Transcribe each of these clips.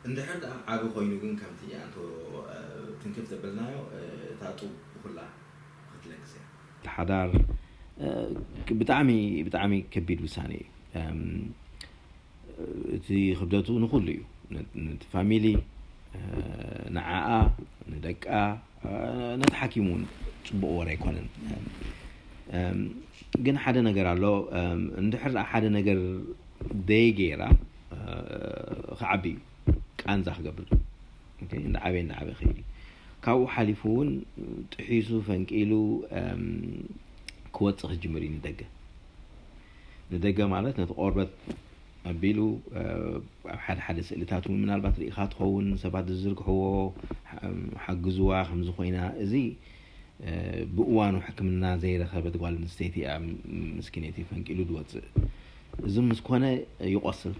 እንድሕር ደኣ ዓቢ ኮይኑ ግን ከምቲ ኣንቶ ትንክፍ ዘበልናዮ እታ ጡብ ብኩላ ክትለግስ እያ። ሓዳር ብጣዕሚ ብጣዕሚ ከቢድ ውሳኔ እዩ። እቲ ክብደቱ ንኩሉ እዩ። ነቲ ፋሚሊ፣ ንዓኣ፣ ንደቃ፣ ነቲ ሓኪም እውን ጽቡቕ ወረ ኣይኮነን። ግን ሓደ ነገር ኣሎ። እንድሕር ደኣ ሓደ ነገር ደይገይራ ክዓቢ እዩ። ቃንዛ ክገብር እንዳዓበየ እንዳዓበየ ከይድ እዩ። ካብኡ ሓሊፉ እውን ጥሒሱ ፈንቂሉ ክወፅእ ክጅምር እዩ ንደገ። ንደገ ማለት ነቲ ቆርበት ኣቢሉ ኣብ ሓደ ሓደ ስእልታት እውን ምናልባት ርኢኻ ትኸውን፣ ሰባት ዝዝርግሕዎ ሓግዝዋ ከምዚ ኮይና። እዚ ብእዋኑ ሕክምና ዘይረኸበት ጓል ኣንስተይቲ እያ ምስኪነይቲ ፈንቂሉ ዝወፅእ። እዚ ምስ ኮነ ይቆስል።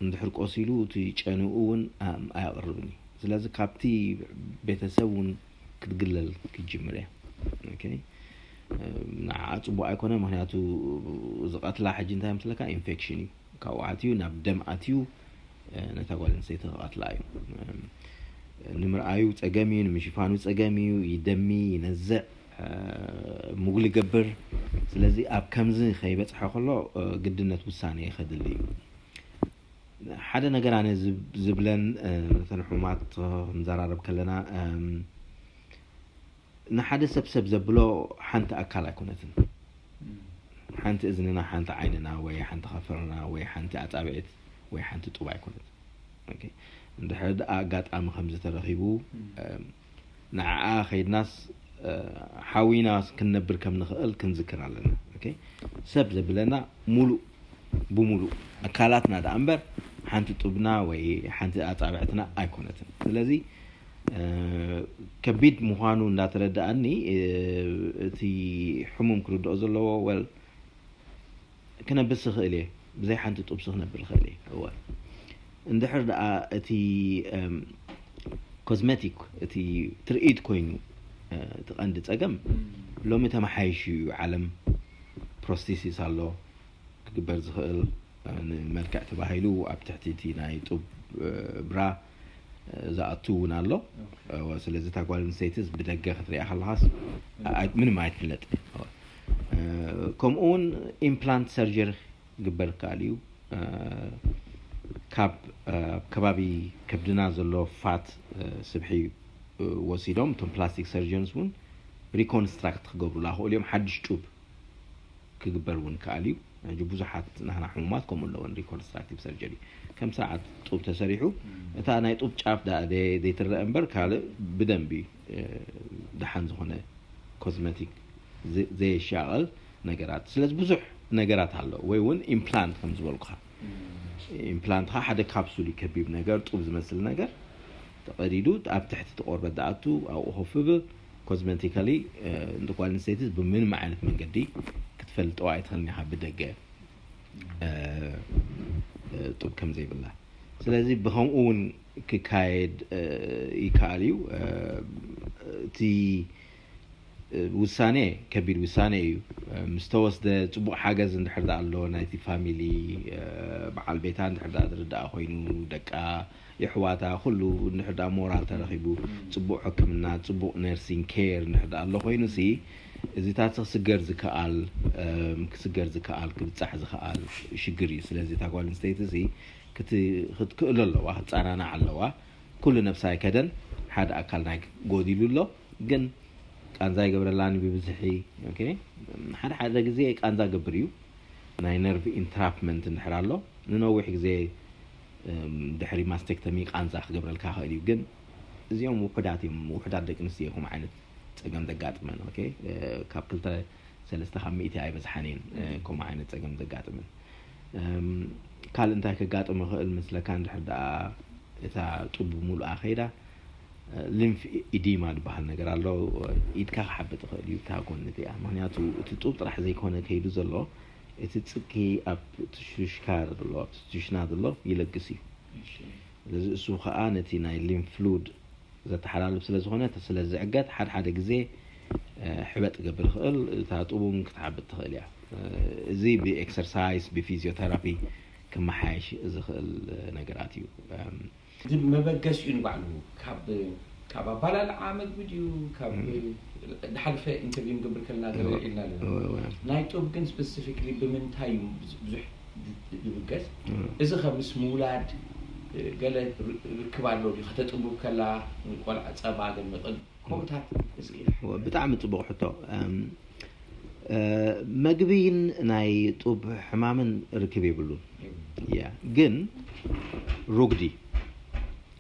እንድሕር ቆሲሉ እቲ ጨንኡ እውን ኣየቕርብን እዩ። ስለዚ ካብቲ ቤተሰብ እውን ክትግለል ክትጅምር እያ። ንዓ ፅቡቅ ኣይኮነ። ምክንያቱ ዝቐትላ ሕጂ እንታይ ምስለካ ኢንፌክሽን እዩ። ካብኡ ኣትዩ ናብ ደም ኣትዩ ነታ ጓል ኣንስተይቲ ክቐትላ እዩ። ንምርኣዩ ፀገም እዩ፣ ንምሽፋኑ ፀገም እዩ። ይደሚ፣ ይነዝዕ፣ ሙግሊ ይገብር። ስለዚ ኣብ ከምዚ ከይበፅሐ ከሎ ግድነት ውሳኔ ከድሊ እዩ። ሓደ ነገር ኣነ ዝብለን ነተን ሕሙማት ክንዘራረብ ከለና፣ ንሓደ ሰብ ሰብ ዘብሎ ሓንቲ ኣካል ኣይኮነትን። ሓንቲ እዝንና፣ ሓንቲ ዓይንና፣ ወይ ሓንቲ ከንፈርና፣ ወይ ሓንቲ ኣጻብዕት፣ ወይ ሓንቲ ጡብ ኣይኮነትን። እንድሕር ደኣ ኣጋጣሚ ከምዚ ተረኺቡ ንዓኣ ከይድናስ ሓዊና ክንነብር ከም ንኽእል ክንዝክር ኣለና። ሰብ ዘብለና ሙሉእ ብሙሉእ ኣካላትና ደኣ እምበር ሓንቲ ጡብና ወይ ሓንቲ ኣጻብዕትና ኣይኮነትን። ስለዚ ከቢድ ምዃኑ እንዳተረዳኣኒ እቲ ሕሙም ክርድኦ ዘለዎ፣ ወል ክነብስ ይኽእል እየ፣ ብዘይ ሓንቲ ጡብሲ ክነብር ይኽእል እየ። እወ፣ እንድሕር ደኣ እቲ ኮዝሜቲክ፣ እቲ ትርኢት ኮይኑ እቲ ቀንዲ ጸገም፣ ሎሚ ተመሓይሹ እዩ ዓለም። ፕሮስቴሲስ ኣሎ ክግበር ዝኽእል፣ ንመልክዕ ተባሂሉ ኣብ ትሕቲ እቲ ናይ ጡብ ብራ ዝኣቱ እውን ኣሎ። ስለዚ እታ ጓል ኣንስተይትስ ብደገ ክትሪኣ ከለኻስ ምንም ኣይትፍለጥ። ከምኡ እውን ኢምፕላንት ሰርጀሪ ክግበር ይከኣል እዩ። ካብ ከባቢ ከብድና ዘሎ ፋት ስብሒ ወሲዶም እቶም ፕላስቲክ ሰርጀንስ እውን ሪኮንስትራክት ክገብሩላ ክእሉ እዮም። ሓድሽ ጡብ ክግበር እውን ከኣል እዩ። ሕጂ ብዙሓት ናህና ሕሙማት ከምኡ ኣለወን። ሪኮንስትራክቲቭ ሰርጀሪ ከም ስርዓት ጡብ ተሰሪሑ እታ ናይ ጡብ ጫፍ ደኣ ዘይትረአ እምበር ካልእ ብደንቢ ደሓን ዝኾነ ኮዝመቲክ ዘየሻቐል ነገራት። ስለዚ ብዙሕ ነገራት ኣሎ። ወይ እውን ኢምፕላንት ከም ዝበልኩኻ፣ ኢምፕላንት ከዓ ሓደ ካፕሱል እዩ፣ ከቢብ ነገር፣ ጡብ ዝመስል ነገር ተቐዲዱ ኣብ ትሕቲ እቲ ቆርበት ዝኣቱ ኣብኡ ኮፍ ይብል። ኮዝመቲካሊ ንጓል ኣንስተይቲ ብምንም ዓይነት መንገዲ ክትፈልጠዋ ኣይትኽእልን ኢኻ ብደገ ጡብ ከም ዘይብላ። ስለዚ ብኸምኡ እውን ክካየድ ይከኣል እዩ። እቲ ውሳኔ ከቢድ ውሳኔ እዩ። ምስ ተወስደ ጽቡቕ ሓገዝ እንድሕር ደኣ ኣሎ ናይቲ ፋሚሊ፣ በዓል ቤታ እንድሕር ደኣ ዝርዳኣ ኮይኑ፣ ደቃ፣ የሕዋታ፣ ኩሉ እንድሕር ደኣ ሞራል ተረኺቡ፣ ጽቡቕ ሕክምና፣ ጽቡቕ ነርሲንግ ኬር እንድሕር ደኣ ኣሎ ኮይኑ ሲ፣ እዚታት ክስገር ዝከኣል፣ ክስገር ዝከኣል፣ ክብጻሕ ዝከኣል ሽግር እዩ። ስለዚ እታ ጓል ኣንስተይቲ እዚ ክትክእሎ ኣለዋ፣ ክትጸናናዕ ኣለዋ። ኩሉ ነብሳ ኣይከደን፣ ሓደ ኣካል ናይ ጎዲሉ ኣሎ። ግን ቃንዛ ይገብረላኒ ብብዝሒ። ሓደ ሓደ ግዜ ቃንዛ ገብር እዩ፣ ናይ ነርቭ ኢንትራፕመንት እንድሕር ኣሎ ንነዊሕ ግዜ ድሕሪ ማስቴክተሚ ቃንዛ ክገብረልካ ክእል እዩ። ግን እዚኦም ውሑዳት እዮም፣ ውሑዳት ደቂ ኣንስትዮ ከምኡ ዓይነት ፀገም ዘጋጥመን። ካብ ክልተ ሰለስተ ካብ ሚእቲ ኣይበዝሓን እየን ከምኡ ዓይነት ፀገም ዘጋጥመን። ካልእ እንታይ ከጋጥም ይኽእል ምስለካ እንድሕር ደኣ እታ ጡብ ብምሉኣ ከይዳ፣ ሊምፍ ኢዲማ ዝበሃል ነገር ኣሎ። ኢድካ ክሓብጥ ይኽእል እዩ እታ ጎኒ እቲኣ። ምክንያቱ እቲ ጡብ ጥራሕ ዘይኮነ ከይዱ ዘሎ፣ እቲ ጽኪ ኣብ ትሽካ ዘሎ፣ ኣብ ትሽና ዘሎ ይለግስ እዩ። ስለዚ እሱ ከዓ ነቲ ናይ ሊምፍ ፍሉድ ዘተሓላልፍ ስለ ዝኾነ፣ ስለ ዝዕገት፣ ሓደ ሓደ ግዜ ሕበጥ ክገብር ይኽእል። እታ ጡብ እውን ክትሓብጥ ትኽእል እያ። እዚ ብኤክሰርሳይስ፣ ብፊዚዮተራፒ ክመሓየሽ ዝኽእል ነገራት እዩ። እዚ መበገሲኡ ንባዕሉ ካብ ካብ ኣባላልዓ መግቢ ድዩ ካብ ዝሓለፈ ኢንተርቪው ንገብር ከለና ገለ ኢልና ኣለና። ናይ ጡብ ግን ስፔሲፊክሊ ብምንታይ እዩ ብዙሕ ዝብገስ? እዚ ከ ምስ ምውላድ ገለ ርክብ ኣሎ ድዩ? ከተጥቡ ከላ ቆልዓ ጸባ ገለ መጠን ከምኡታት እስኪ። ብጣዕሚ ጽቡቕ ሕቶ። መግብን ናይ ጡብ ሕማምን ርክብ የብሉን። ያ ግን ሩግዲ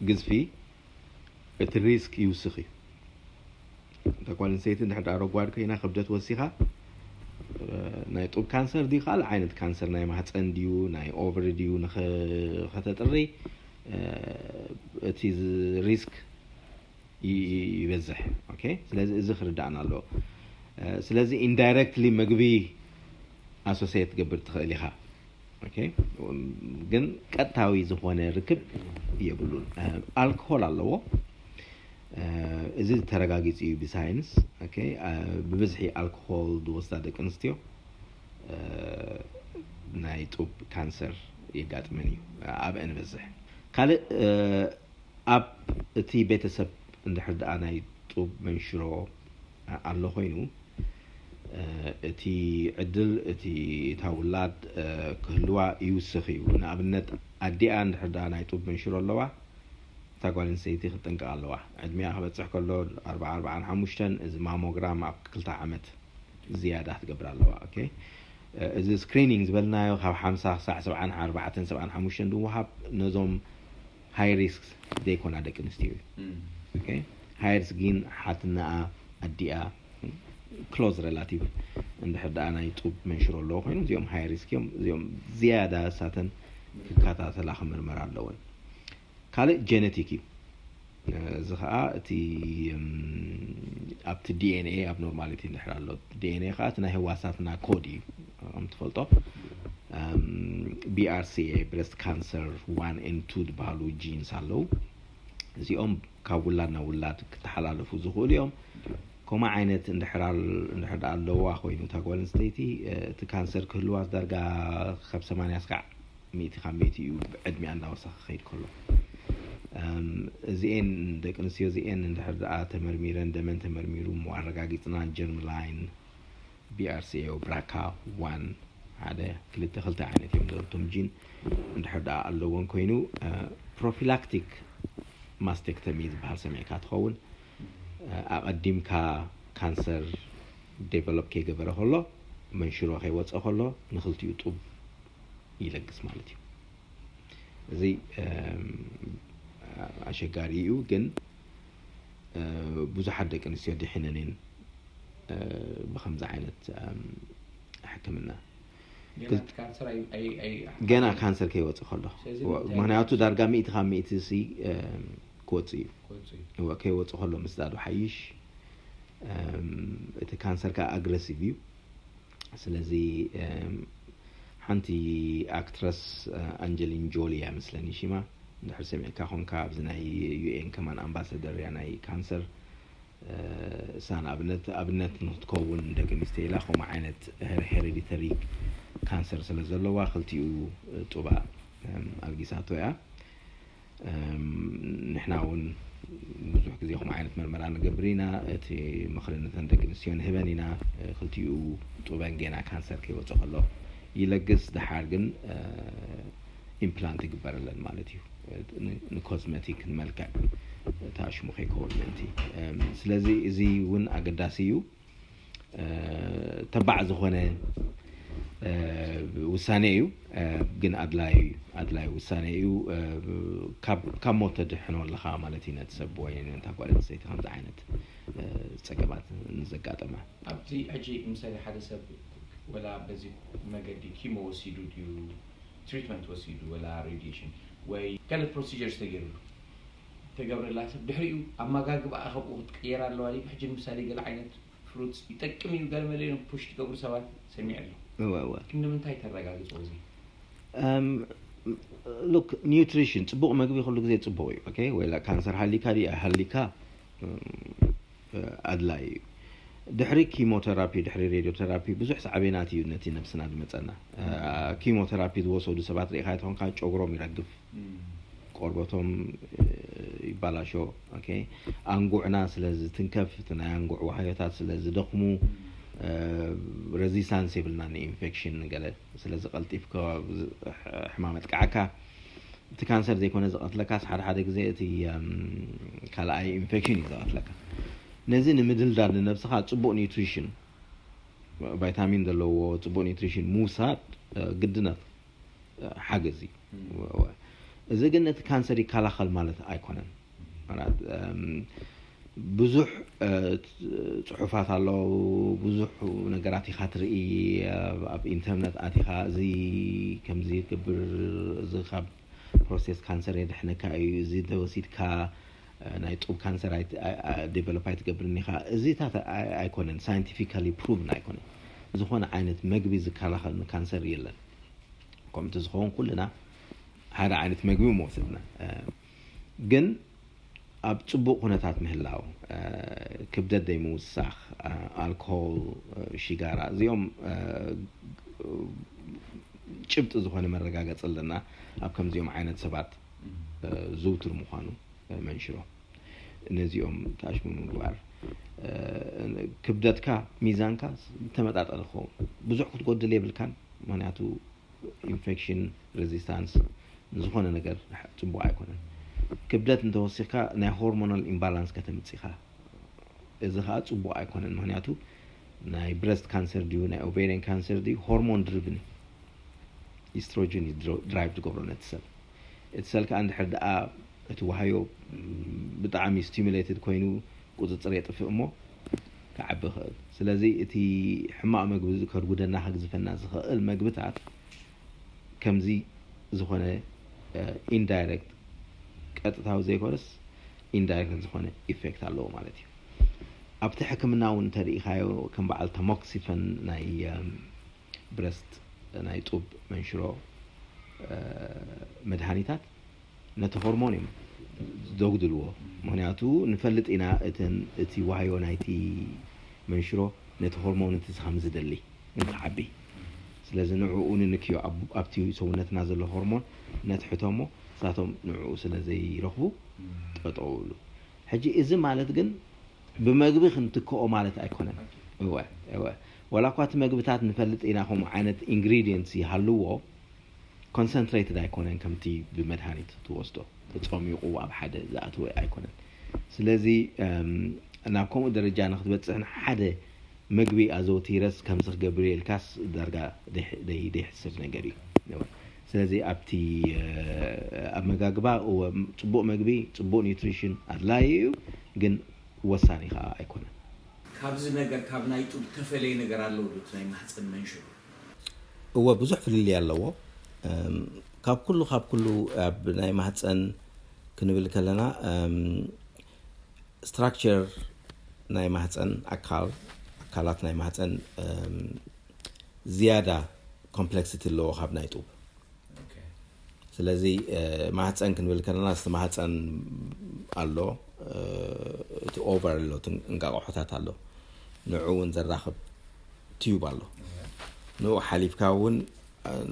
ግዝፊ እቲ ሪስክ ይውስኽ እዩ። እታ ጓል ኣንስተይቲ እንድሕር ደኣ ረጓድ ኮይና ክብደት ወሲኻ ናይ ጡብ ካንሰር ድዩ ካልእ ዓይነት ካንሰር ናይ ማህፀን ድዩ ናይ ኦቨሪ ድዩ ከተጥሪ እቲ ሪስክ ይበዝሕ። ኦኬ ስለዚ እዚ ክርዳእና ኣለዎ። ስለዚ ኢንዳይረክትሊ ምግቢ ኣሶሴት ትገብር ትኽእል ኢኻ። ግን ቀጥታዊ ዝኾነ ርክብ የብሉን። ኣልኮሆል ኣለዎ። እዚ ተረጋጊፁ እዩ ብሳይንስ። ብብዝሒ ኣልኮሆል ዝወስዳ ደቂ ኣንስትዮ ናይ ጡብ ካንሰር የጋጥመን እዩ። ኣብአን በዝሕ ካልእ ኣብ እቲ ቤተሰብ እንድሕር ደኣ ናይ ጡብ መንሽሮ ኣሎ ኮይኑ እቲ ዕድል እቲ እታ ውላድ ክህልዋ ይውስኽ እዩ። ንኣብነት ኣዲኣ እንድሕር ደኣ ናይ ጡብ መንሽሮ ኣለዋ እታ ጓል ኣንስተይቲ ክትጥንቀቕ ኣለዋ። ዕድሚኣ ክበፅሕ ከሎ ኣርባዓ ኣርባዓን ሓሙሽተን እዚ ማሞግራም ኣብ ክልተ ዓመት ዝያዳ ክትገብር ኣለዋ። ኦኬ እዚ ስክሪኒንግ ዝበልናዮ ካብ ሓምሳ ክሳዕ ሰብዓን ኣርባዕተን ሰብዓን ሓሙሽተን ዝወሃብ ነዞም ሃይ ሪስክ ዘይኮና ደቂ ኣንስትዮ እዩ። ሃይ ሪስክ ግን ሓትነኣ ኣዲኣ ክሎዝ ሬላቲቭ እንድሕር ደኣ ናይ ጡብ መንሽሮ ኣለዎ ኮይኑ እዚኦም ሃይ ሪስክ እዮም። እዚኦም ዝያዳ ሳተን ክከታተላ ክምርመራ ኣለወን። ካልእ ጀነቲክ እዩ። እዚ ከዓ እቲ ኣብቲ ዲኤንኤ ኣብ ኖርማሊቲ እንድሕር ኣሎ ዲኤንኤ ከዓ እቲ ናይ ህዋሳትና ኮድ እዩ። ከም ትፈልጦ ቢኣርሲኤ ብረስት ካንሰር ዋን ኤን ቱ ዝበሃሉ ጂንስ ኣለዉ። እዚኦም ካብ ውላድ ናብ ውላድ ክተሓላለፉ ዝኽእሉ እዮም። ከምኡ ዓይነት እንድሕር ደኣ ኣለዋ ኮይኑ እታ ጓል ኣንስተይቲ እቲ ካንሰር ክህልዋ ዳርጋ ካብ ሰማንያ ስካዕ ሚእቲ ካብ ሚእቲ እዩ ዕድሚኣ እንዳወሰኸ ክኸይድ ከሎ። እዚኤን ደቂ ኣንስትዮ እዚኤን እንድሕር ደኣ ተመርሚረን ደመን ተመርሚሩ እሞ ኣረጋጊፅና ጀርም ላይን ቢኣርሲኤ ብራካ ዋን ሓደ ክልተ ክልተ ዓይነት እዮም ዘረቶም ጂን እንድሕር ደኣ ኣለዎን ኮይኑ ፕሮፊላክቲክ ማስቴክተሚ ዝበሃል ሰሚዕካ ትኸውን። ኣቐዲምካ ካንሰር ዴቨሎፕ ከይገበረ ከሎ መንሽሮ ከይወፀ ከሎ ንክልቲኡ ጡብ ይለግስ ማለት እዩ። እዚ ኣሸጋሪ እዩ ግን ብዙሓት ደቂ ኣንስትዮ ድሒነን እየን ብከምዚ ዓይነት ሕክምና። ገና ካንሰር ከይወፅ ከሎ ምክንያቱ ዳርጋ ሚእቲ ካብ ሚእቲ ሲ ክወፅ እዩ። ከይወፅ ከሎ ምስዳዱ ሓይሽ እቲ ካንሰር ከዓ ኣግረሲቭ እዩ። ስለዚ ሓንቲ ኣክትረስ ኣንጀሊን ጆሊ እያ መስለኒ ሽማ እንድሕር ሰሚዕካ ኮንካ ኣብዚ ናይ ዩኤን ከማን ኣምባሳደር እያ ናይ ካንሰር እሳ ንኣብነት ኣብነት ንክትከውን ደቂ ኣንስትዮ ኢላ ከምኡ ዓይነት ሄሪዲተሪ ካንሰር ስለ ዘለዋ ክልቲኡ ጡባ ኣልጊሳቶ እያ። ንሕና እውን ብዙሕ ግዜ ከምኡ ዓይነት መርመራ ንገብር ኢና። እቲ ምኽሪ ነተን ደቂ ኣንስትዮ ንህበን ኢና። ክልቲኡ ጡበን ጌና ካንሰር ከይወፀ ከሎ ይለግስ። ደሓር ግን ኢምፕላንት ይግበረለን ማለት እዩ። ንኮዝመቲክ ንመልክዕ እታ ሽሙ ከይከውን ምእንቲ። ስለዚ እዚ እውን ኣገዳሲ እዩ። ተባዕ ዝኾነ ውሳኔ እዩ። ግን ኣድላይ ኣድላይ ውሳኔ እዩ። ካብ ሞት ተድሕኖ ኣለኻ ማለት እዩ ነቲ ሰብ ወይ ነታ ጓል ኣንስተይቲ ከምዚ ዓይነት ፀገማት ንዘጋጠመ። ኣብዚ ሕጂ ምሳሌ ሓደ ሰብ ወላ በዚ መገዲ ኪሞ ወሲዱ ድዩ ትሪትመንት ወሲዱ ወላ ሬዲሽን ወይ ገለ ፕሮሲጀርስ ተገይሩሉ ተገብረላ ሰብ ድሕሪኡ ኣመጋግባኣ ከምኡ ክትቅየር ኣለዋ ድዩ? ሕጂ ንምሳሌ ገለ ዓይነት ፍሩትስ ይጠቅም እዩ ገለ መለ ኢሎም ፑሽ ትገብሩ ሰባት ሰሚዐ ኣለኹ። እወ እወ። ግን ንምንታይ ተረጋግጾ እዚ? ሉክ ኒውትሪሽን ፅቡቕ መግቢ ኩሉ ግዜ ፅቡቕ እዩ። ኦኬ ወላ ካንሰር ሃሊካ ድዩ ኣይሃሊካ ኣድላይ እዩ። ድሕሪ ኪሞቴራፒ ድሕሪ ሬድዮቴራፒ ብዙሕ ሳዕቤናት እዩ ነቲ ነብስና ዝመፀና። ኪሞቴራፒ ዝወሰዱ ሰባት ርኢኻ ተኾንካ ጨጉሮም ይረግፍ። ቆርበቶም ይባላሾ። ኣንጉዕና ስለ ዝትንከፍ፣ እቲ ናይ ኣንጉዕ ዋህዮታት ስለ ዝደኽሙ፣ ረዚስታንስ የብልና ንኢንፌክሽን። ገለ ስለዚ ቀልጢፍካ ሕማም ኣጥቃዓካ፣ እቲ ካንሰር ዘይኮነ ዝቐትለካስ፣ ሓደ ሓደ ግዜ እቲ ካልኣይ ኢንፌክሽን እዩ ዝቐትለካ። ነዚ ንምድልዳል ንነብስኻ ጽቡቕ ኒውትሪሽን፣ ቫይታሚን ዘለዎ ጽቡቕ ኒውትሪሽን ምውሳድ ግድነት ሓገዝ እዩ። እዚ ግን ነቲ ካንሰር ይከላኸል ማለት ኣይኮነን። ብዙሕ ጽሑፋት ኣለዉ፣ ብዙሕ ነገራት ኢኻ ትርኢ። ኣብ ኢንተርነት ኣቲኻ፣ እዚ ከምዚ ይገብር፣ እዚ ካብ ፕሮስቴት ካንሰር የድሕነካ እዩ፣ እዚ እንተወሲድካ ናይ ጡብ ካንሰር ዴቨሎፕ ኣይትገብርን ኢኻ። እዚታት ኣይኮነን፣ ሳይንቲፊካሊ ፕሩቭን ኣይኮነን። ዝኾነ ዓይነት መግቢ ዝከላኸል ንካንሰር የለን። ከምቲ ዝኸውን ኩልና ሓደ ዓይነት መግቢ ምወሰድና፣ ግን ኣብ ጽቡቕ ኩነታት ምህላው፣ ክብደት ዘይምውሳኽ፣ ኣልኮል፣ ሽጋራ፣ እዚኦም ጭብጢ ዝኾነ መረጋገጺ ኣለና። ኣብ ከምዚኦም ዓይነት ሰባት ዝውቱር ምዃኑ መንሽሮ፣ ነዚኦም ተኣሽሙ ምግባር፣ ክብደትካ፣ ሚዛንካ ተመጣጠነ ክኸውን። ብዙሕ ክትጎድል የብልካን፣ ምክንያቱ ኢንፌክሽን ሬዚስታንስ ንዝኾነ ነገር ጽቡቕ ኣይኮነን። ክብደት እንተወሲኽካ ናይ ሆርሞናል ኢምባላንስ ከተምጽእ ኢኻ። እዚ ኸኣ ጽቡቕ ኣይኮነን፣ ምክንያቱ ናይ ብረስት ካንሰር ድዩ ናይ ኦቬሪያን ካንሰር ድዩ ሆርሞን ድሪቭን እዩ። ኢስትሮጅን እዩ ድራይቭ ዝገብሮ ነቲ ሰል። እቲ ሰል ከኣ እንድሕር ደኣ እቲ ዋህዮ ብጣዕሚ ስቲሙሌትድ ኮይኑ ቁጽጽር የጥፍእ እሞ ክዓቢ ይኽእል። ስለዚ እቲ ሕማቕ መግቢ እዚ ከርጉደና ከግዝፈና ዝኽእል መግብታት ከምዚ ዝኾነ ኢንዳይሬክት፣ ቀጥታዊ ዘይኮነስ ኢንዳይሬክት ዝኾነ ኢፌክት ኣለዎ ማለት እዩ። ኣብቲ ሕክምና እውን እንተሪኢኻዮ ከም በዓል ታሞክሲፈን ናይ ብረስት ናይ ጡብ መንሽሮ መድሃኒታት ነቲ ሆርሞን እዮም ዘጉድልዎ። ምክንያቱ ንፈልጥ ኢና እተን እቲ ዋህዮ ናይቲ መንሽሮ ነቲ ሆርሞን እቲ ከም ዝደሊ ንክዓቢ። ስለዚ ንዕኡ ንንክዮ ኣብቲ ሰውነትና ዘሎ ሆርሞን ነቲ ሕቶሞ ንሳቶም ንዕኡ ስለ ዘይረኽቡ ጠጠው ይብሉ። ሕጂ እዚ ማለት ግን ብመግቢ ክንትክኦ ማለት ኣይኮነን። እወ እወ፣ ዋላ እኳ እቲ መግብታት ንፈልጥ ኢና ከምኡ ዓይነት ኢንግሪዲየንትስ ይሃልዎ፣ ኮንሰንትሬትድ ኣይኮነን ከምቲ ብመድሃኒት ትወስዶ ተጸሚቑ ኣብ ሓደ ዝኣተወ ኣይኮነን። ስለዚ ናብ ከምኡ ደረጃ ንክትበጽሕ ንሓደ መግቢ ኣዘውቲረስ ከምዚ ክገብር ኢልካስ ዳርጋ ዘይሕሰብ ነገር እዩ። ስለዚ ኣብቲ ኣመጋግባ እወ ጽቡቕ መግቢ፣ ጽቡቕ ኒውትሪሽን ኣድላዪ እዩ፣ ግን ወሳኒ ከዓ ኣይኮነን። ካብዚ ነገር ካብ ናይ ጡብ ተፈለየ ነገር ኣለዎ ዶ ናይ ማህፀን መንሽሮ? እወ ብዙሕ ፍልልይ ኣለዎ። ካብ ኩሉ ካብ ኩሉ ኣብ ናይ ማህፀን ክንብል ከለና ስትራክቸር ናይ ማህፀን ኣካል ኣካላት ናይ ማህፀን ዝያዳ ኮምፕሌክሲቲ ኣለዎ ካብ ናይ ጡብ። ስለዚ ማህፀን ክንብል ከለና እቲ ማህፀን ኣሎ፣ እቲ ኦቨር ኣሎ፣ እንቃቆሖታት ኣሎ፣ ንዑ እውን ዘራኽብ ቲዩብ ኣሎ። ንኡ ሓሊፍካ እውን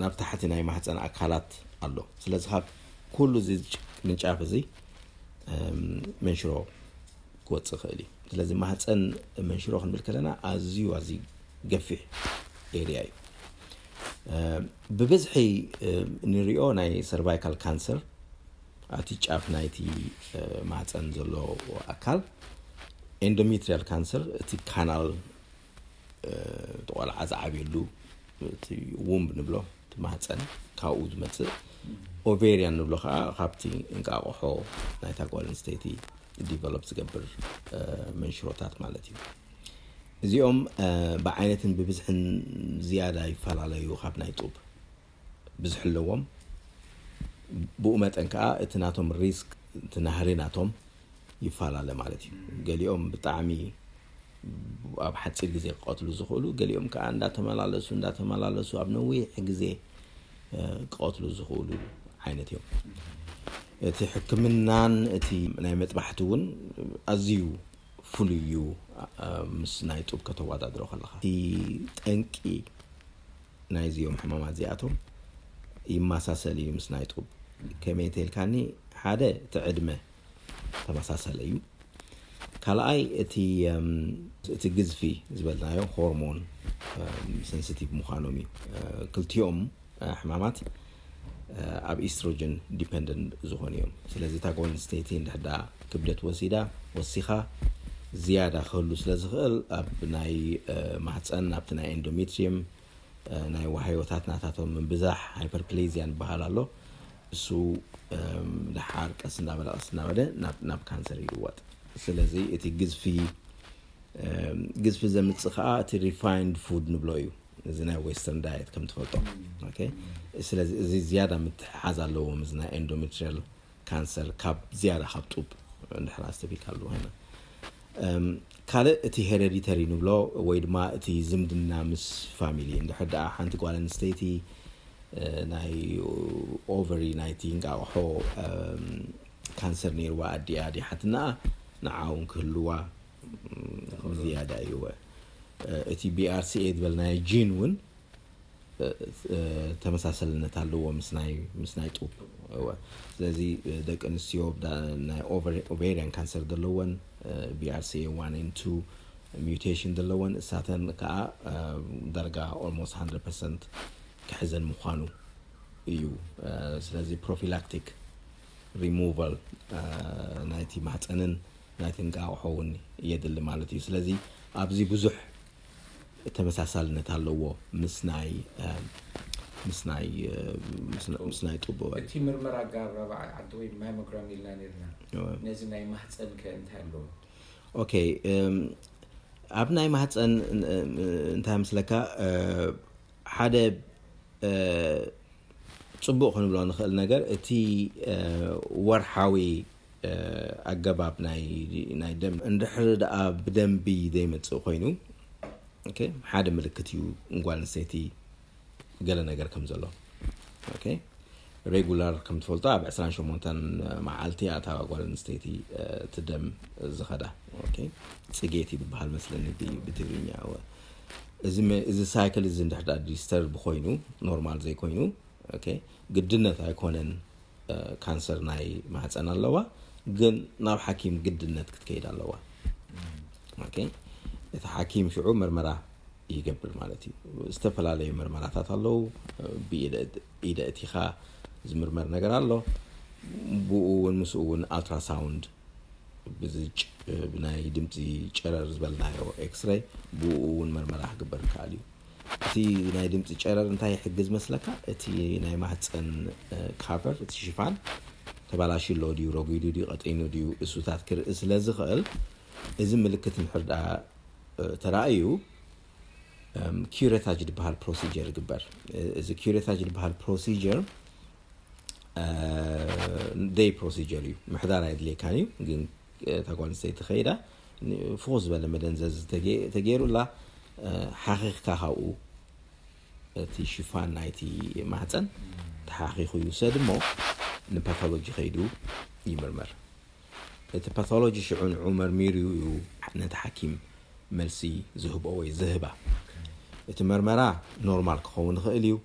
ናብ ታሕቲ ናይ ማህፀን ኣካላት ኣሎ። ስለዚ ካብ ኩሉ እዚ ቅርንጫፍ እዚ መንሽሮ ክወፅእ ይኽእል እዩ። ስለዚ ማህፀን መንሽሮ ክንብል ከለና ኣዝዩ ኣዝዩ ገፊሕ ኤርያ እዩ። ብብዝሒ ንሪኦ ናይ ሰርቫይካል ካንሰር ኣቲ ጫፍ ናይቲ ማህፀን ዘሎ ኣካል፣ ኤንዶሜትሪያል ካንሰር እቲ ካናል እቲ ቆልዓ ዝዓብየሉ እቲ ውምብ ንብሎ እቲ ማህፀን ካብኡ ዝመፅእ፣ ኦቬሪያን ንብሎ ከዓ ካብቲ እንቃቆሖ ናይታ ጓል ኣንስተይቲ ዲቨሎፕ ዝገብር መንሽሮታት ማለት እዩ። እዚኦም ብዓይነትን ብብዝሕን ዝያዳ ይፈላለዩ ካብ ናይ ጡብ ብዝሒ ኣለዎም። ብኡ መጠን ከዓ እቲ ናቶም ሪስክ፣ እቲ ናህሪ ናቶም ይፈላለ ማለት እዩ። ገሊኦም ብጣዕሚ ኣብ ሓፂር ግዜ ክቐትሉ ዝኽእሉ፣ ገሊኦም ከዓ እንዳተመላለሱ እንዳተመላለሱ ኣብ ነዊሕ ግዜ ክቐትሉ ዝኽእሉ ዓይነት እዮም። እቲ ሕክምናን እቲ ናይ መጥባሕቲ እውን ኣዝዩ ፍሉይ እዩ ምስ ናይ ጡብ ከተወዳድሮ ከለኻ። እቲ ጠንቂ ናይዚኦም ሕማማት እዚኣቶም ይመሳሰል እዩ ምስ ናይ ጡብ። ከመይ እንተኢልካኒ፣ ሓደ እቲ ዕድመ ተመሳሳለ እዩ። ካልኣይ እቲ እቲ ግዝፊ ዝበልናዮ ሆርሞን ሰንስቲቭ ምዃኖም እዩ። ክልቲኦም ሕማማት ኣብ ኢስትሮጅን ዲፐንደንት ዝኾኑ እዮም። ስለዚ እታ ጓል ኣንስተይቲ እንድሕዳ ክብደት ወሲዳ ወሲኻ ዝያዳ ክህሉ ስለ ዝኽእል ኣብ ናይ ማህፀን ኣብቲ ናይ ኤንዶሜትሪየም ናይ ዋህዮታት ናታቶም ምብዛሕ ሃይፐርፕሌዚያ ንበሃል ኣሎ። እሱ ደሓር ቀስ እናበለ ቀስ እናበለ ናብ ካንሰር ይልወጥ። ስለዚ እቲ ግዝፊ ግዝፊ ዘምፅእ ከዓ እቲ ሪፋይንድ ፉድ ንብሎ እዩ። እዚ ናይ ዌስተርን ዳየት ከም ትፈልጦ። ስለዚ እዚ ዝያዳ ምትሕሓዝ ኣለዎም። እዚ ናይ ኤንዶሜትሪያል ካንሰር ካብ ዝያዳ ካብ ጡብ እንድሕር ኣስተቢካሉ ኮይና ካልእ እቲ ሄሬዲተሪ ንብሎ ወይ ድማ እቲ ዝምድና ምስ ፋሚሊ እንድሕር ደኣ ሓንቲ ጓል ኣንስተይቲ ናይ ኦቨሪ ናይቲ እንቃቕሖ ካንሰር ነይርዋ ኣዲኣ ዲሓትና ንዓውን ክህልዋ ዝያዳ እዩ። እቲ ቢኣርሲኤ ዝበልናዮ ጂን እውን ተመሳሰልነት ኣለዎ ምስ ናይ ጡብ። ስለዚ ደቂ ኣንስትዮ ናይ ኦቨሪያን ካንሰር ዘለወን ቢኣርሲኤ ዋን ን ቱ ሚውቴሽን ዘለወን እሳተን ከዓ ዳርጋ ኦልሞስት ሃንድረድ ፐርሰንት ክሕዘን ምዃኑ እዩ። ስለዚ ፕሮፊላክቲክ ሪሙቫል ናይቲ ማህፀንን ናይቲ እንቃቕሖ እውን የድሊ ማለት እዩ። ስለዚ ኣብዚ ብዙሕ ተመሳሳልነት ኣለዎ ምስ ናይ ምስ ናይ ምስ ናይ ጡብ። እቲ ምርመራ ኣጋር ራብዓይ ዓዲ ወይ ማሞግራም ኢልና ነርና። ነዚ ናይ ማህፀን ከ እንታይ ኣለዎ? ኦኬ፣ ኣብ ናይ ማህፀን እንታይ ምስለካ ሓደ ፅቡቅ ክንብሎ ንኽእል ነገር እቲ ወርሓዊ ኣገባብ ናይ ደም እንድሕር ደኣ ብደንቢ ዘይመፅእ ኮይኑ ሓደ ምልክት እዩ ንጓል ኣንስተይቲ ገለ ነገር ከም ዘሎ። ሬጉላር ከም ትፈልጦ ኣብ ዕስራን ሸሞንተን መዓልቲ ኣታ ጓል ኣንስተይቲ እቲ ደም ዝኸዳ ፅጌት ይበሃል መስለኒ ብትግርኛ። እዚ ሳይክል እዚ እንድሕር ዲስተርብ ኮይኑ ኖርማል ዘይኮይኑ ግድነት ኣይኮነን ካንሰር ናይ ማህፀን ኣለዋ፣ ግን ናብ ሓኪም ግድነት ክትከይድ ኣለዋ። እቲ ሓኪም ሽዑ መርመራ ይገብር ማለት እዩ። ዝተፈላለዩ መርመራታት ኣለዉ። ብኢደ እቲኻ ዝምርመር ነገር ኣሎ። ብኡ እውን ምስኡ እውን ኣልትራሳውንድ ብዚ ናይ ድምፂ ጨረር ዝበልናዮ ኤክስሬይ ብኡ እውን መርመራ ክግበር ይከኣል እዩ። እቲ ናይ ድምፂ ጨረር እንታይ ይሕግዝ መስለካ? እቲ ናይ ማህፀን ካቨር እቲ ሽፋን ተባላሽሎ ድዩ ረጒዱ ድዩ ቀጢኑ ድዩ እሱታት ክርኢ ስለ ዝኽእል እዚ ምልክት እንድሕር ደኣ ተራእዩ ኪሬታጅ ዝበሃል ፕሮሲጀር ይግበር። እዚ ኪሬታጅ ዝበሃል ፕሮሲጀር ደይ ፕሮሲጀር እዩ። ምሕዳር ኣይድልየካን እዩ፣ ግን እታ ጓል ኣንስተይቲ ከይዳ ፍኹስ ዝበለ መደንዘዚ ተገይሩላ ሓኺኽካ ካብኡ እቲ ሽፋን ናይቲ ማህፀን ተሓኺኹ ይውሰድ እሞ ንፓቶሎጂ ከይዱ ይምርመር። እቲ ፓቶሎጂ ሽዑ ንዑ መርሚሩ እዩ ነቲ ሓኪም መልሲ ዝህቦ ወይ ዝህባ። እቲ መርመራ ኖርማል ክኸውን ይኽእል እዩ፣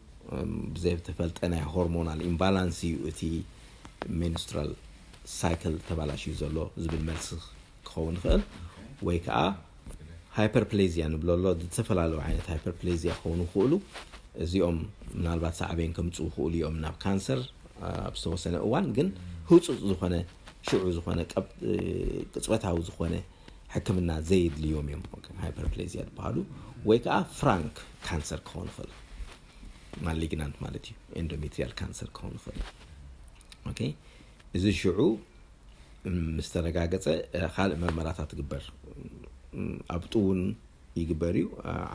ብዘይተፈልጠ ናይ ሆርሞናል ኢምባላንስ እዩ እቲ ሜንስትራል ሳይክል ተባላሽዩ ዘሎ ዝብል መልሲ ክኸውን ይኽእል፣ ወይ ከዓ ሃይፐርፕሌዚያ ንብሎ ኣሎ። ዝተፈላለዩ ዓይነት ሃይፐርፕሌዚያ ክኾኑ ይኽእሉ። እዚኦም ምናልባት ሳዕቤን ከምፅኡ ይኽእሉ እዮም ናብ ካንሰር ኣብ ዝተወሰነ እዋን፣ ግን ህፁፅ ዝኾነ ሽዑ ዝኾነ ቅፅበታዊ ዝኾነ ሕክምና ዘየድልዮም እዮም ሃይፐርፕሌዚያ ዝበሃሉ። ወይ ከዓ ፍራንክ ካንሰር ክኾን ይኽእል፣ ማሊግናንት ማለት እዩ፣ ኤንዶሜትሪያል ካንሰር ክኾን ይኽእል። እዚ ሽዑ ምስ ተረጋገፀ ካልእ መርመራታት ትግበር። ኣብጡ እውን ይግበር እዩ።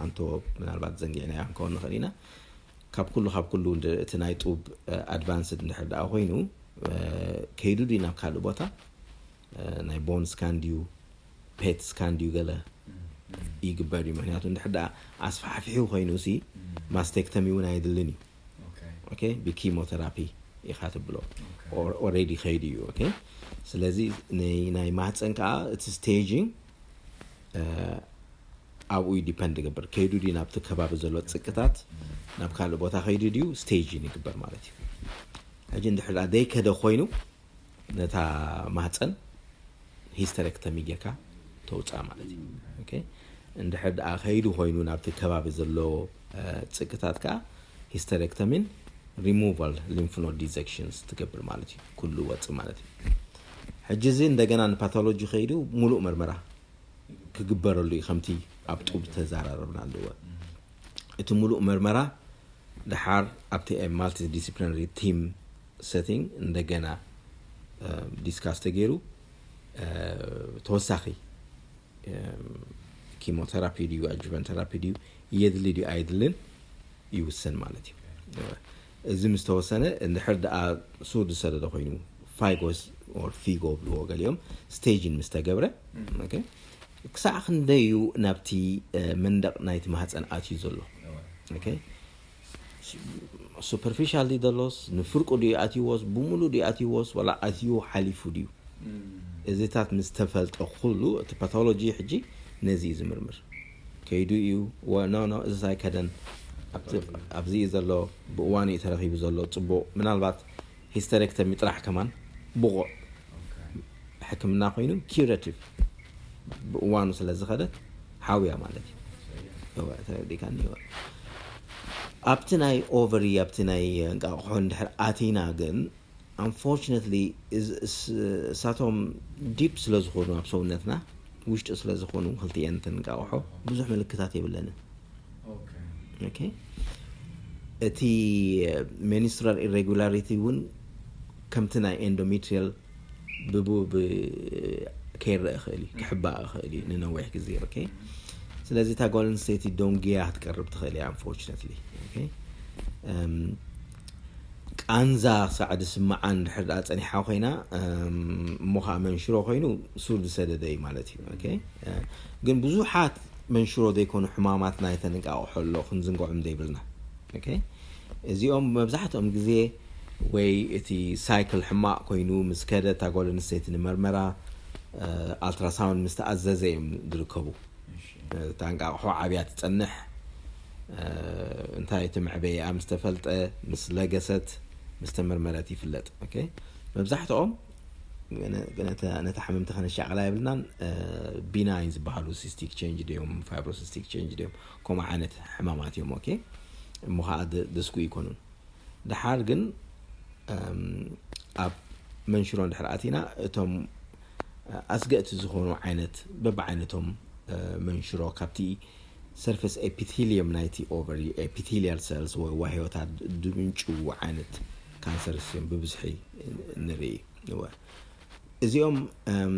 ዓንቶ ምናልባት ዘንጊዕናዮ ክንከውን ንኽእል ኢና። ካብ ኩሉ ካብ ኩሉ እቲ ናይ ጡብ ኣድቫንስድ እንድሕር ደኣ ኮይኑ ከይዱ ድዩ ናብ ካልእ ቦታ ናይ ቦን ስካን ድዩ ፔት ስካን ድዩ ገለ ይግበር እዩ። ምክንያቱ እንድሕር ደኣ ኣስፋሕፊሑ ኮይኑ ሲ ማስቴክተሚ እውን ኣይድልን እዩ። ብኪሞቴራፒ ኢኻ ትብሎ ኦሬዲ ከይዱ እዩ። ስለዚ ናይ ማህፀን ከዓ እቲ ስቴጂንግ ኣብኡ ዲፐንድ ይገብር። ከይዱ ድዩ ናብቲ ከባቢ ዘሎ ፅቅታት ናብ ካልእ ቦታ ከይዱ ድዩ ስቴጂን ይግበር ማለት እዩ። ሕጂ እንድሕር ደኣ ዘይከደ ኮይኑ ነታ ማህፀን ሂስተሬክተሚ ጌርካ ተውፅኣ ማለት እዩ። ኦኬ፣ እንድሕር ደኣ ከይዱ ኮይኑ ናብቲ ከባቢ ዘሎ፣ እ፣ ፅቅታት ከዓ ሂስተሬክተሚን ሪሙቫል ሊምፍ ኖድ ዲዘክሽንስ ትገብር ማለት እዩ። ኩሉ ወፅ ማለት እዩ። ሕጂ እዚ እንደገና ንፓቶሎጂ ከይዱ ሙሉእ መርመራ ክግበረሉ እዩ፣ ከምቲ ኣብ ጡብ ተዘራረብና ኣለዎ። እቲ ሙሉእ መርመራ ድሓር ኣብቲ ማልቲ ዲስፕሊናሪ ቲም ሴቲንግ እንደገና ዲስካስ ተገይሩ ተወሳኺ ኪሞቴራፒ ድዩ ኣጁቨን ቴራፒ ድዩ የድሊ ድዩ ኣይድልን ይውሰን ማለት እዩ። እዚ ምስ ተወሰነ እንድሕር ደኣ ሱር ዝሰደደ ኮይኑ ፋይጎስ ኦር ፊጎ ብልዎ ገሊኦም ስቴጅን ምስ ተገብረ፣ ኦኬ፣ ክሳዕ ክንደይ እዩ ናብቲ መንደቕ ናይቲ ማህፀን ኣትዩ ዘሎ? ኦኬ፣ ሱፐርፊሻል ድዩ ዘሎስ ንፍርቁ ድዩ ኣትይዎስ ብሙሉ ድዩ ኣትይዎስ ወላ ኣትዩ ሓሊፉ ድዩ? እዚታት ምስ ተፈልጠ ኩሉ እቲ ፓቶሎጂ ሕጂ ነዚ እዩ ዝምርምር። ከይዱ እዩ፣ ወ- ኖ ኖ እዚስ ኣይከደን፣ ኣብቲ- ኣብዚ እዩ ዘሎ፣ ብእዋኑ እዩ ተረኺቡ ዘሎ፣ ፅቡቕ። ምናልባት ሂስተሬክተሚ ጥራሕ ከማን ብቑዕ ሕክምና ኮይኑ ኪረቲቭ ብእዋኑ ስለ ዝኸደት ሓውያ ማለት እዩ። እወ፣ ተረዲካኒ። እወ፣ ኣብቲ ናይ ኦቨሪ ኣብቲ ናይ እንቃቕሖ እንድሕር ኣቲና ግን፣ unfortunately፣ እዝ- እስ- እሳቶም ዲፕ ስለ ዝኾኑ ኣብ ሰውነትና ውሽጢ ስለ ዝኾኑ ክልቲኤን እንቃቕሖ ብዙሕ ምልክታት የብለንን። ኦኬ፣ እቲ ሜንስትራል ኢሬጉላሪቲ እውን ከምቲ ናይ ኤንዶሜትሪያል ብቡ ብ- ከይረአ ይኽእል እዩ፣ ክሕባእ ይኽእል እዩ ንነዊሕ ግዜ። ኦኬ፣ ስለዚ እታ ጓል ኣንስተይቲ ዶንግያ ክትቀርብ ትኽእል እያ። Unfortunately፣ ኦኬ፣ እም፣ ቃንዛ ክሳዕ ዝስምዓ እንድሕር ደኣ ጸኒሓ ኮይና፣ እም፣ እሞ ኸዓ መንሽሮ ኮይኑ ሱር ዝሰደደ እዩ ማለት እዩ። ኦኬ፣ እ፣ ግን ብዙሓት መንሽሮ ዘይኮኑ ሕማማት ናይተን እንቃቕሖ ኣሎ ክንዝንግዖም ዘይብልና። ኦኬ፣ እዚኦም መብዛሕትኦም ግዜ ወይ እቲ ሳይክል ሕማቕ ኮይኑ ምስ ከደ እታ ጓል ኣንስተይቲ ንመርመራ፣ እ፣ ኣልትራሳውንድ ምስ ተኣዘዘ እዮም ዝርከቡ። እሺ፣ እታ እንቃቕሖ ዓብያ ትጸንሕ፣ እ፣ እንታይ እቲ መዕበይኣ ምስ ተፈልጠ፣ ምስ ለገሰት፣ ምስ ተመርመረት ይፍለጥ። ኦኬ፣ መብዛሕትኦም ነ- ነተ- ነታ ሕምምቲ ከነሻቕላ የብልናን። እ፣ ቢናይን ዝበሃሉ ሲስቲክ ቼንጅ ድዮም ፋይብሮሲስቲክ ቼንጅ ድዮም ከምኡ ዓይነት ሕማማት እዮም። ኦኬ፣ እሞ ከዓ ድ- ድስጉ ይኮኑን። ድሓር ግን እም፣ ኣብ መንሽሮ እንድሕር ኣቲና እቶም ኣስገእቲ ዝኾኑ ዓይነት በብዓይነቶም እ፣ መንሽሮ ካብቲ ሰርፌስ ኤፒቴሊየም ናይቲ ኦቨሪ ኤፒቴሊያል ሰልስ ወይ ዋህዮታት ድምንጭው ዓይነት ካንሰርስ እዮም ብብዝሒ ንርኢ። እወ፣ እዚኦም እም፣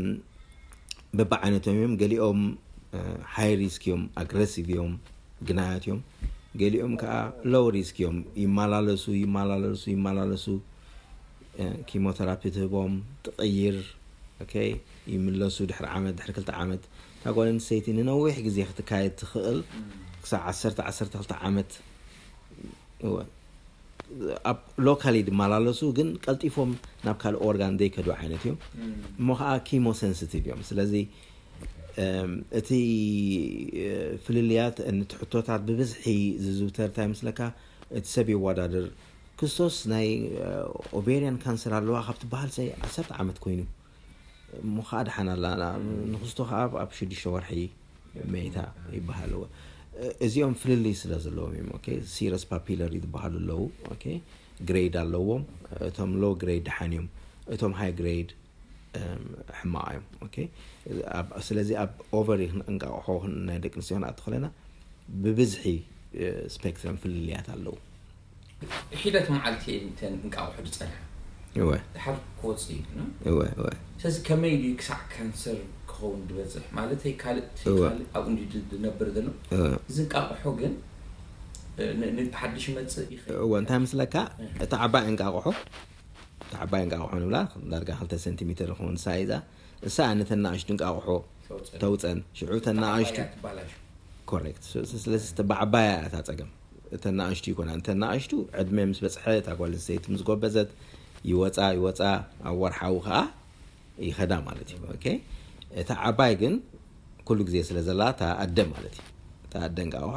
በብዓይነቶም እዮም። ገሊኦም ሃይ ሪስክ እዮም፣ ኣግረሲቭ እዮም፣ ግናያት እዮም። ገሊኦም ከዓ ሎው ሪስክ እዮም፣ ይመላለሱ ይመላለሱ ይመላለሱ። እ፣ ኪሞቴራፒ ትህቦም፣ ትቕይር። ኦኬ፣ ይምለሱ ድሕሪ ዓመት ድሕሪ ክልተ ዓመት። እታ ጓል ኣንስተይቲ ንነዊሕ ግዜ ክትካየድ ትኽእል፣ ክሳብ ዓሰርተ ዓሰርተ ክልተ ዓመት። እወ፣ ኣብ ሎካሊ ዝመላለሱ ግን ቀልጢፎም ናብ ካልእ ኦርጋን ዘይከዱ ዓይነት እዮም። እሞ ከዓ ኪሞ ሴንሲቲቭ እዮም። ስለዚ እም፣ እቲ እ፣ ፍልልያት እቲ ሕቶታት ብብዝሒ ዝዝውተር እንታይ ምስለካ? እቲ ሰብ የወዳድር፣ ክስቶስ ናይ ኦቬሪያን ካንሰር ኣለዋ ካብ ትበሃል ሰይ ዓሰርተ ዓመት ኮይኑ እሞ ከዓ ደሓን ኣላ። ንክስቶ ከዓ ኣብ- ኣብ ሽዱሽተ ወርሒ መይታ ይበሃል። እወ፣ እ- እዚኦም ፍልልይ ስለ ዘለዎም እዮም። ኦኬ፣ ሲረስ ፓፒለሪ ዝበሃሉ ኣለዉ። ኦኬ፣ ግሬድ ኣለዎም። እቶም ሎ ግሬድ ደሓን እዮም፣ እቶም ሃይ ግሬድ እም፣ ሕማቕ እዮም። ኦኬ፣ ኣብ- ስለዚ ኣብ ኦቨሪ እንቃቕሖ ናይ ደቂ ኣንስትዮ ክንኣቱ ከለና ብብዝሒ እ፣ ስፔክትረም ፍልልያት ኣለዉ። ሒደት መዓልቲ እየን እተን እንቃቑሖ ዝጸንሓ። እወ ድሓር ክወጽእ እዩ። እወ እወ ስለዚ ከመይ ድዩ ክሳዕ ካንሰር ክኸውን ዝበጽሕ? ማለተይ ካልእ እወ። ካልእ ኣብኡ እንዲ ዝነብር ዘሎ። እወ እዚ እንቃቑሖ ግን እ፣ ን- ን- ሓድሽ ይመጽእ ይኽእል። እወ እንታይ ምስለካ? እቲ ዓባይ እንቃቕሖ፣ እቲ ዓባይ እንቃቕሖ ንብላ ዳርጋ ክልተ ሴንቲሜትር ዝኸውን ሳይዛ፣ እሳ ነተን ንኣሽቱ እንቃቕሖ ተውፅእ። ተውፀን። ሽዑ ተን ንኣሽቱ ዓባያ ትባላሽ። ኮሬክት። ስለዚ ተባዓባያ እያ እታ ፀገም። እተን ንኣሽቱ ይኮና፣ እተን ንኣሽቱ ዕድመ ምስ በፅሐ፣ እታ ጓል ኣንስተይቲ ምስ ጎበዘት ይወፃ ይወፃ፣ ኣብ ወርሓዊ ከዓ ይኸዳ ማለት እዩ። ኦኬ፣ እታ ዓባይ ግን ኩሉ ግዜ ስለ ዘላ እታ ኣደ ማለት እዩ። እታ ኣደ እንቃቕሖ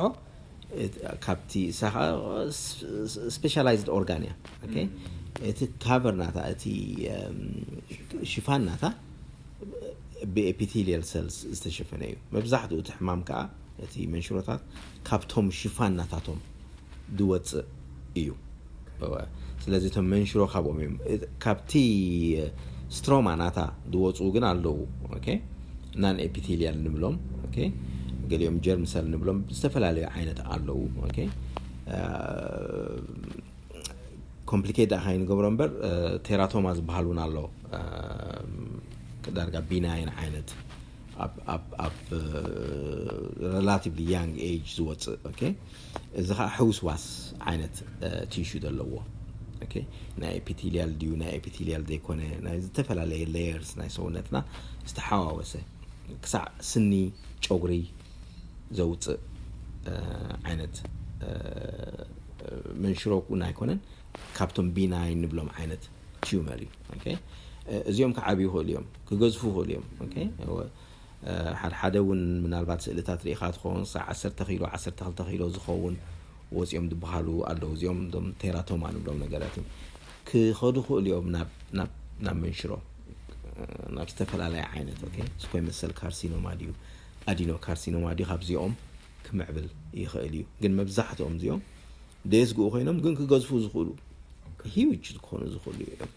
ካብቲ ሳኻ ስፔሻላይዝድ ኦርጋን እያ። እቲ ካቨር ናታ፣ እቲ ሽፋን ናታ ብኤፒቴሊያል ሰልስ ዝተሸፈነ እዩ። መብዛሕትኡ እቲ ሕማም ከዓ፣ እቲ መንሽሮታት ካብቶም ሽፋን ናታቶም ዝወፅእ እዩ። ስለዚ እቶም መንሽሮ ካብኦም እዮም። ካብቲ ስትሮማ ናታ ዝወፁ ግን ኣለዉ። ናን ኤፒቴሊያል ንብሎም፣ ገሊኦም ጀርም ሰል ንብሎም፣ ዝተፈላለዩ ዓይነት ኣለዉ። ኮምፕሊኬት ደኣ ከይንገብሮ እምበር፣ ቴራቶማ ዝበሃል እውን ኣሎ። ዳርጋ ቢናይን ዓይነት ኣብ ሬላቲቭሊ ያንግ ኤጅ ዝወፅእ። እዚ ከዓ ሕውስዋስ ዓይነት ቲሹ ዘለዎ፣ ናይ ኤፒቴሊያል ድዩ ናይ ኤፒቴሊያል ዘይኮነ፣ ናይ ዝተፈላለየ ሌየርስ ናይ ሰውነትና ዝተሓዋወሰ፣ ክሳዕ ስኒ ጨጉሪ ዘውፅእ ዓይነት መንሽሮ እውን ኣይኮነን። ካብቶም ቢናይን ንብሎም ዓይነት ቲዩመር እዩ። እዚኦም ክዓብዩ ይኽእሉ እዮም፣ ክገዝፉ ይኽእሉ እዮም። ሓደ ሓደ እውን ምናልባት ስእልታት ርኢኻ ትኸውን፣ ክሳዕ ዓሰርተ ኪሎ፣ ዓሰርተ ክልተ ኪሎ ዝኸውን ወፂኦም ዝበሃሉ ኣለዉ። እዚኦም ቶም ቴራቶማ ንብሎም ነገራት እዮም። ክኸዱ ይኽእሉ እዮም ናብ መንሽሮ፣ ናብ ዝተፈላለየ ዓይነት ስኮይ መሰል ካርሲኖማ ድዩ ኣዲኖ ካርሲኖማ ድዩ፣ ካብዚኦም ክምዕብል ይኽእል እዩ። ግን መብዛሕትኦም እዚኦም ደየስግኡ ኮይኖም ግን ክገዝፉ ዝኽእሉ፣ ሂውጅ ዝኾኑ ዝኽእሉ እዮም።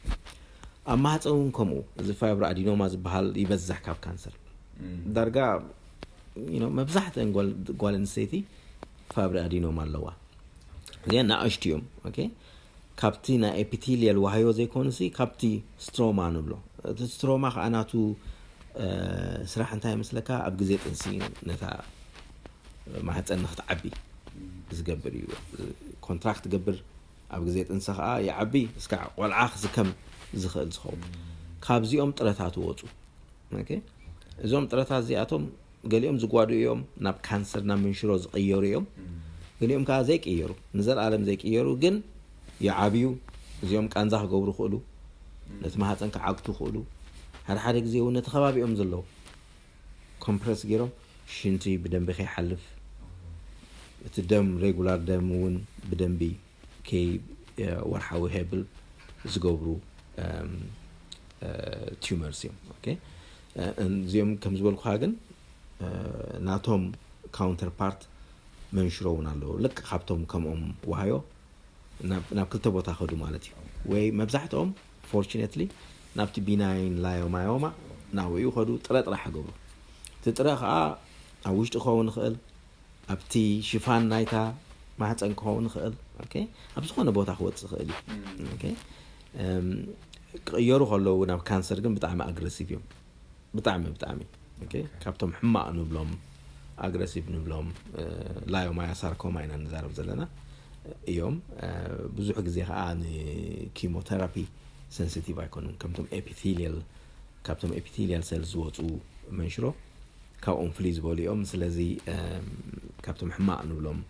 ኣብ ማህፀን እውን ከምኡ፣ እዚ ፋይብሮ ኣዲኖማ ዝበሃል ይበዝሕ ካብ ካንሰር። ዳርጋ መብዛሕትአን ጓል ኣንስተይቲ ፋይብሮ ኣዲኖማ ኣለዋ። እዚአን ንኣሽቱ እዮም። ካብቲ ናይ ኤፒቴሊየል ዋህዮ ዘይኮኑሲ፣ ካብቲ ስትሮማ ንብሎ። እቲ ስትሮማ ከዓ ናቱ ስራሕ እንታይ ይመስለካ? ኣብ ግዜ ጥንሲ ነታ ማህፀን ንክትዓቢ ዝገብር እዩ። ኮንትራክት ትገብር፣ ኣብ ግዜ ጥንሲ ከዓ ይዓቢ፣ እስካዕ ቆልዓ ክስከም ዝኽእል ዝኸውን። ካብዚኦም ጥረታት ወፁ። እዞም ጥረታት እዚኣቶም ገሊኦም ዝጓዱ እዮም፣ ናብ ካንሰር፣ ናብ ምንሽሮ ዝቕየሩ እዮም። ገሊኦም ከዓ ዘይቅየሩ፣ ንዘለኣለም ዘይቅየሩ ግን ይዓብዩ። እዚኦም ቃንዛ ክገብሩ ይኽእሉ፣ ነቲ ማህፀን ክዓግቱ ይኽእሉ። ሓደ ሓደ ግዜ እውን ነቲ ከባቢኦም ዘለዉ ኮምፕረስ ገይሮም ሽንቲ ብደንቢ ከይሓልፍ፣ እቲ ደም፣ ሬጉላር ደም እውን ብደንቢ ከይ ወርሓዊ ሄብል ዝገብሩ ቲዩመርስ እዮም። እዚኦም ከም ዝበልኩኻ ግን ናቶም ካውንተርፓርት መንሽሮ እውን ኣለዉ። ልክ ካብቶም ከምኦም ዋህዮ ናብ ክልተ ቦታ ከዱ ማለት እዩ። ወይ መብዛሕትኦም ፎርቹነትሊ ናብቲ ቢናይን ላዮማዮማ ናብኡ ከዱ፣ ጥረ ጥራሕ ገብሩ። እቲ ጥረ ከዓ ኣብ ውሽጢ ክኸውን ይኽእል፣ ኣብቲ ሽፋን ናይታ ማህፀን ክኸውን ይኽእል። ኣብ ዝኾነ ቦታ ክወፅእ ይኽእል እዩ። ክቕየሩ ከለዉ ናብ ካንሰር ግን ብጣዕሚ ኣግረሲቭ እዮም። ብጣዕሚ ብጣዕሚ ካብቶም ሕማቕ ንብሎም፣ ኣግረሲቭ ንብሎም፣ ላዮማያ ሳርኮማ ኢና ንዛረብ ዘለና እዮም። ብዙሕ ግዜ ከዓ ንኪሞቴራፒ ሰንሲቲቭ ኣይኮኑን። ከምቶም ኤፒቴሊየል፣ ካብቶም ኤፒቴሊያል ሰል ዝወፁ መንሽሮ ካብኦም ፍልይ ዝበሉ እዮም። ስለዚ ካብቶም ሕማቕ ንብሎም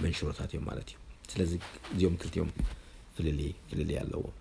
መንሽሮታት እዮም ማለት እዩ። ስለዚ እዚኦም ክልቲኦም ፍልልይ ፍልልይ ኣለዎም።